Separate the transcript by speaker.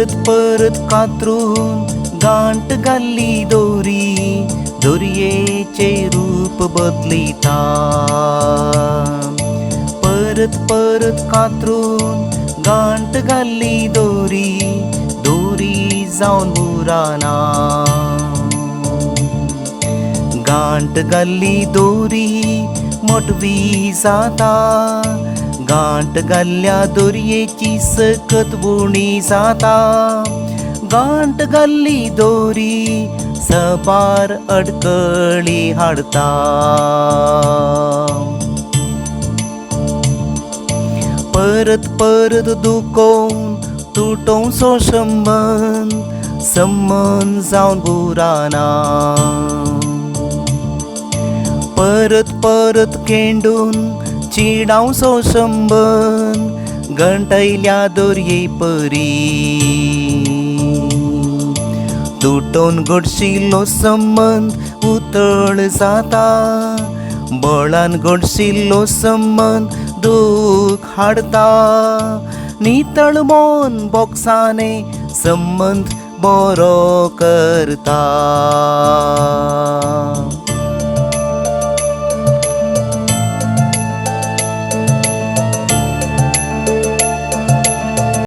Speaker 1: परत परत कातरून गांठ घाल्ली दोरी दोरयेचें रूप बदलिता. परत परत कातरून गांठ घाल्ली दोरी दोरी जावन उरना. गांठ घाल्ली दोरी मोटवी जाता, गांठ घाल्ल्या दोरयेची सकत उणी जाता. गांठ घाल्ली दोरी सबार अडकळी हाडता. परत परत दुखोवन तुटोवचो संबंद संबंद जावन उरना. परत परत केंडून चिडावचो संबंद गंटयल्या दोरये परी. तुटोवन घडशिल्लो संबंद उतळ जाता, बळान घडशिल्लो संबंद दूख हाडता. नितळ मन बोक्साने संबंद बरो करता.